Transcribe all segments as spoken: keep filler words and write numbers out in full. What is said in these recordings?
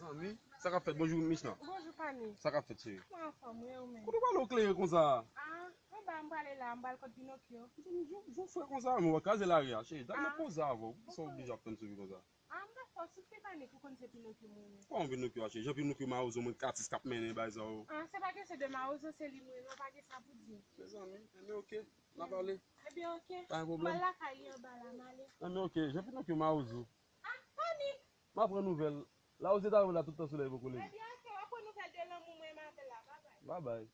Mezanmi, sa k ap fèt? Bonjou, Michna. Bonjou, Pani. Sa k ap fèt, cheri? Mwen anfòm, wi, ou menm? Kote w prale, w klere konsa? Ah, anba, m prale la, m pral kot Pinokyo. Mezanmi, jan, jan w fè konsa, mwen wè w kraze lari a, cheri. Dam nan poze avè w. Poukisa w oblije ap tann sou li konsa? Ah, m pa fè w sou Titanic, ou konn se Pinokyo mwen renmen. Kòman Pinokyo a, cheri? Jan Pinokyo mawozo, mwen k atis k ap mennen bagay sa yo. Ah, se pa kesyon de mawozo, se li m renmen, ou pa gen sa pou di. Mezanmi, enben oke, n a pale. Ebyen oke. Pa gen pwoblèm. M al lakay li anba la, m ale. Enben oke, jan Pinokyo mawozo. Ah, Pani! M a pran nouvèl. La ou se ta wè la tout tan solèy poko leve. Ebyen oke, w a pran nouvèl de lanmou mwen menm avè l la. Babay. Babay.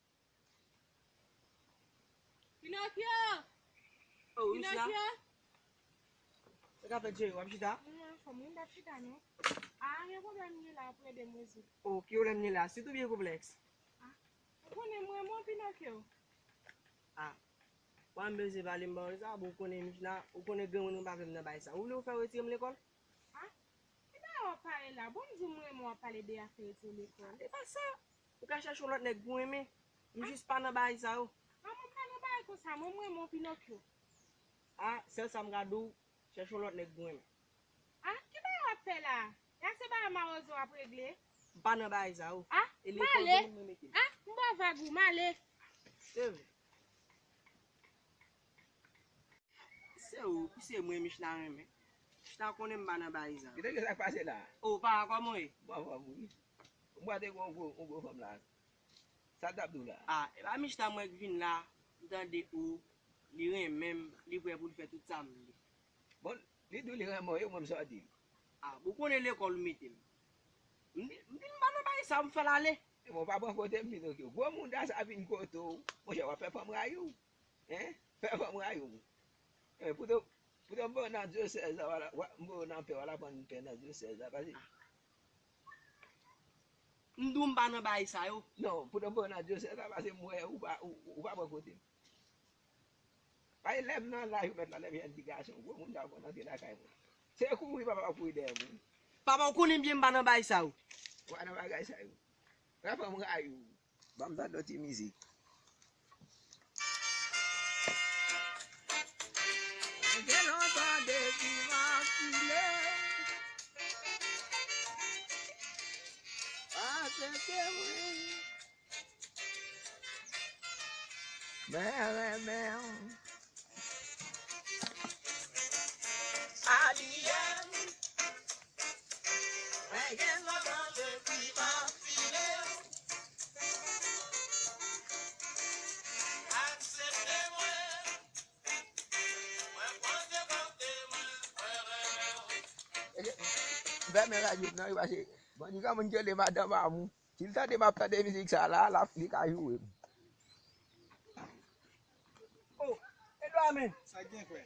Pinokyo! Oh, Michna. Pinokyo! Sa k ap fèt, cheri? W ap chita? Mwen anfòm, wi, m p ap chita, non. Ah, gen pwoblèm m gen la pou ede m rezoud. Oh, ki pwoblèm m gen la? Sitou byen konplèks. Ah, ou konnen mwen, mwen, Pinokyo. Ah, mwen, m bezwen pale, m ba w sa, bon, ou konnen, Michna, ou konnen granmoun mwen pa vle m nan bagay sa. Ou vle w fè retire m lekòl? Ah, ki bagay w ap pale la? Bon, m di w mwen, mwen w ap pale de afè retire lekòl. E pa sa. Ou ka chèche yon lòt nèg pou renmen. M jis pa nan bagay sa yo. Manman, m pa nan bagay konsa. Mwen, m renmen w, Pinokyo. Ah, sèl sa m ka di w, chèche yon lòt nèg pou renmen. Ah, ki bagay w ap fè la? E a se bagay mawozo w ap regle? M pa nan bagay sa yo. Ah, e lekòl male. Pou moun mwen mete m. Ah, m ba w vag ou, m ale. Se vre. Se ou, se mwen Michna renmen. Michna konnen m pa nan bagay sa. Kite gen sa k pase la. Oh, pa kòman w ye? Bon, bon, wi. M kwè te gen yon gwo, yon gwo fanm la. Sa l t ap di w la? Ah, e pa Michna mwen k vin la, m tande ou, li renmen m, li prè pou l fè tout sa m vle. Bon, li di w li renmen w, e mwen m sa w di l? Ah, bon, ou konnen lekòl ou mete m. M di, m di m pa nan bagay sa, m fè l ale. E bon, pa pran kote m, Pinokyo. Gwo mouda sa vin kote w, monchè, w ap fè fanm rayi w. Hein? Fè fanm rayi w. Eh, poutan, poutan m voye w nan dyosèz la, w al, w al, m voye w nan pè, w al aprann pè nan dyosèz la, pase. M di w m pa nan bagay sa yo. Non, poutan m voye w nan dyosèz la, pase m wè ou pa, ou, ou pa pran kote m. Pase lè m nan laj ou mèt la, lè m jèn ti gason, gwo moun sa konn antre lakay mwen. Se kouri papa w ap kouri dèyè moun. Papa w konnen byen m pa nan bagay sa yo. Ou pa nan bagay sa yo. Fè fanm rayi w. Ban m tande yon ti mizik. Mwen gen lontan depi m ap file. Aksepte mwen. Mwen renmen w. Abiye m. Mwen gen lontan depi m ap file w. Aksepte mwen. Mwen poze kote mwen, mwen renmen w. M fèmen radyo nan wi, pase bon, ni granmoun ki rele madanm Amou. Si l tande m ap tande mizik sa la, l ap, li ka joure m. Oh, Edouard, men. Sa k gen, frè?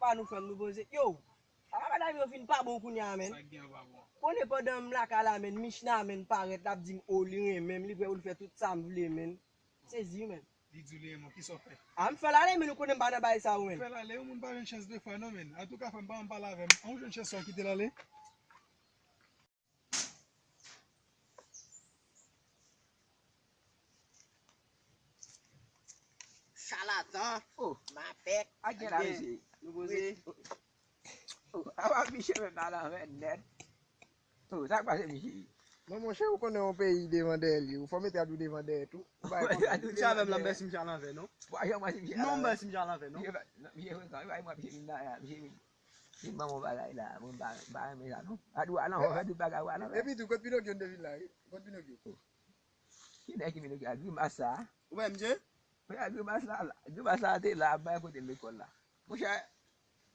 Pa nou fè m nou poze. Yo, apa madanm yo vin pa bon kounye a, men? Sa k gen, pa bon? Konnen pandan m lakay la, men, Michna, men, parèt, l ap di m, oh, li renmen m, li prè pou l fè tout sa m vle, men. Sezi, men. Li di w li renmen w, kisa w fè? Ah, m fè l ale, men, ou konnen m pa nan bagay sa yo, men. Fè l ale, yon moun pa jwenn chans de fwa, non, men. Antouka, frè m, pa janm pale avè m. An w jwenn chans sa w kite l ale? Chalatan. Oh. Mapèk. A gen la, mesye. Nou poze. Oh, apa Miche menm nan lanmè nèt. Oh, sa k pase, Miche? Non, monchè, ou konnen yon peyi devan dèyè li. Ou fò mete atou devan dèyè tou. Ou pa konprann. Misye avè m la, m bèsi misye alanvè, non? Ou pa janm wè si misye alanvè. Non, m bèsi misye alanvè, non? Misye frekan, wi, pa gen mwa misye vin la, misye vin. Li ban m yon bagay la, mwen pa, m pa renmen sa non. Adou a lanvè, fè tout bagay ou a lanvè. Epi tou, kot Pinokyo te vin la, wi? Kot Pinokyo? Ki nèg ki Pinokyo a? Grimas sa. Ou wè misye? Wi, a grimas la, la. Grimas la te la, bay kote lekòl la. Monchè,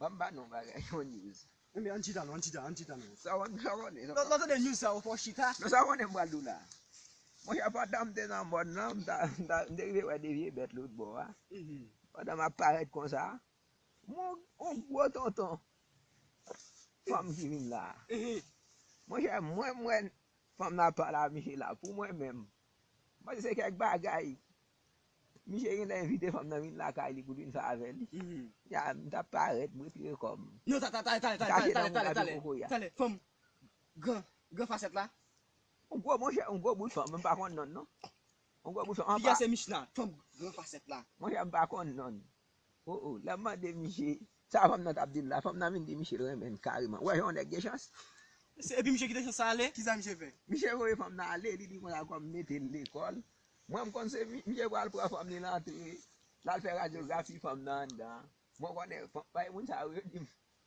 ban m ba nou yon bagay, yon news. Enben, ann chita non, ann chita, ann chita non. Sa w, sa w konnen, sa w konnen. Lò, lò tande news sa, ou fò chita. Non, sa w konnen m pral di w la. Monchè, pandan m te nan mòn nan, m ta, m ta, m te rive wè de vye bèt lòt bò a. Mhm. Pandan m ap parèt konsa, Mon, on gwo tonton fanm ki vin la. Mhm. Monchè, mwen, mwen, fanm nan pale a misye la, pou mwen menm. Mwen se kèk bagay. Misye genlè envite fanm nan vin lakay li pou l vin fè avè li. Mhm. Ya, m t ap parèt, m retire kò m. Non, ta, ta, ta, talè, talè, talè, talè, talè, talè, talè, fanm, gran, gran fasèt la. On gwo, monchè, on gwo bout fanm, m pa konn non l non. On gwo bout fanm. Fi a se Michna, fanm gran fasèt la. Monchè, m pa konn non l. Oh, oh, lè m mande misye, sa fanm nan t ap di l la, fanm nan vin di misye l renmen l kareman. Ou wè jan yon nèg gen chans? Se- Epi misye kite chans sa ale. Kisa misye fè? Misye voye fanm nan ale, li di konsa kòm mete l lekòl. Mwen m konn se mi- misye pral pran fanm li nan antre. L al fè radyografi fanm nan anndan. Mwen konnen fanm bay moun sa yo yo di m.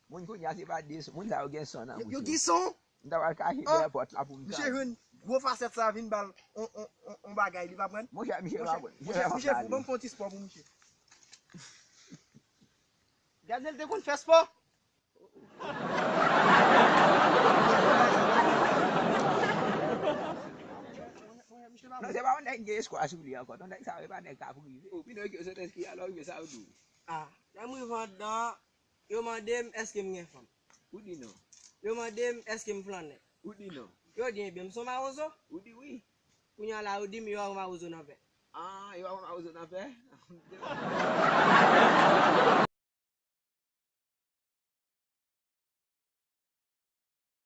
Moun kounye a se pa de moun sa yo gen son nan bouch yo. Yo gen son? M ta pral kache dèyè pòt la pou m tande. Misye jwenn gwo fasèt sa vin ba l on, on, on, on bagay, li pa pran. Monchè, misye pa pran. Misye pa pran. Misye fou, ban m fè yon ti spò pou misye. Gade l te konn fè spò. Non, se pa yon nèg gen espwa sou li ankò. Ton nèg sa yo, e pa nèg ka prive. Ou vin nan Sentespri a, lè w rive sa yo di w. Ah, lè m rive anndan, yo mande m èske m gen fanm. Ou di non. Yo mande m èske m flannè. Ou di non. Yo di, ebyen, m se yon mawozo. Ou di wi. Kounye a la, yo di m yo a yon mawozo nan vè. Ah, yo a yon mawozo nan vè?